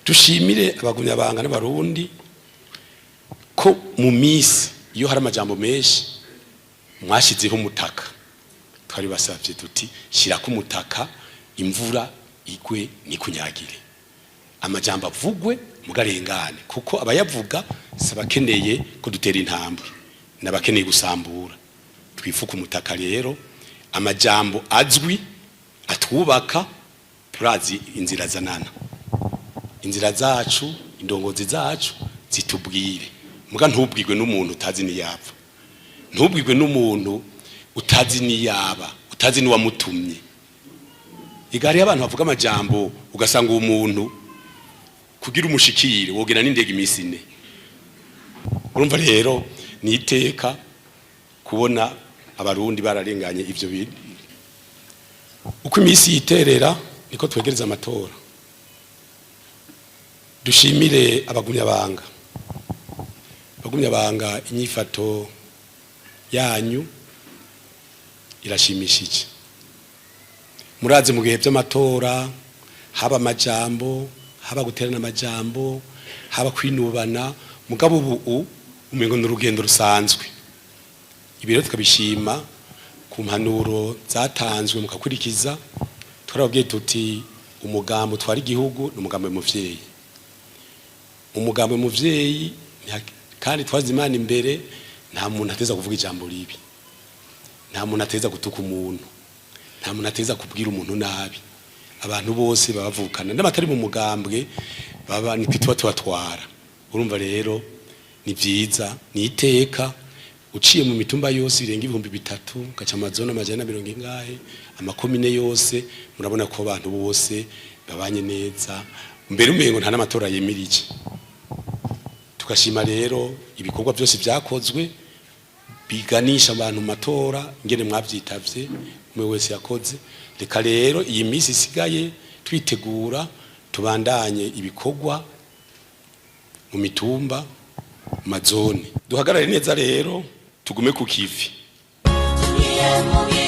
Dushimire abagumyabanga n'Abarundi ko mu minsi iyo hari amajambo menshi mwashyizeho umutaka. Twari basabye tuti: "Shyirako umutaka, imvura igwe ntikunyagire, amajambo avugwe mugarengane," kuko abayavuga si abakeneye ko dutera intambwe, n'abakeneye gusambura. Twifuka umutaka rero, amajambo azwi atwubaka. Turazi inzira zanana, inzira zacu, indongozi zacu zitubwire. Muga ntubwirwe n'umuntu utazi niyapfa, ntubwirwe n'umuntu utazi niyaba, utazi n'uwamutumye. Igare y'abantu bavuga amajambo, ugasanga uwo muntu kugira umushikire wogena n'indege iminsi 4. Urumva rero ni iteka kubona Abarundi bararenganye ivyo bintu. Uko iminsi yiterera niko twegereza amatora. Dushimire abagumyabanga. Abagumyabanga, inyifato yanyu irashimishije. Murazi mu bihe by'amatora haba amajambo, haba guterana amajambo, haba kwinubana, mugabo ubu umengo ni urugendo rusanzwe. Ibi rero tukabishima ku mpanuro zatanzwe mukakurikiza. Twarababwiye tuti: "Umugambo utwara igihugu ni umugambo muvyeyi, umugambo muvyeyi." Kandi twazi Imana imbere, nta muntu ateza kuvuga ijambo ribi, nta muntu ateza gutuka umuntu, nta muntu ateza kubwira umuntu nabi. Abantu bose babavukana n'abatari mu mugambwe baba nitwe tuba tubatwara. Urumva rero ni vyiza, ni iteka. Uciye mu mitumba yose irenga 3000, ugaca amazone 140 ingahe, amakomine yose, murabona ko abantu bose babanye neza, mbere umengo nta n'amatora yemirije. Tugashima rero ibikorwa byose byakozwe biganisha abantu mu matora, ingene mwavyitavye, umwe wese yakoze. Reka rero iyi minsi isigaye twitegura, tubandanye ibikorwa mu mitumba, mu mazone. Duhagarare neza rero, tugume ku kivi. Tugiye mu.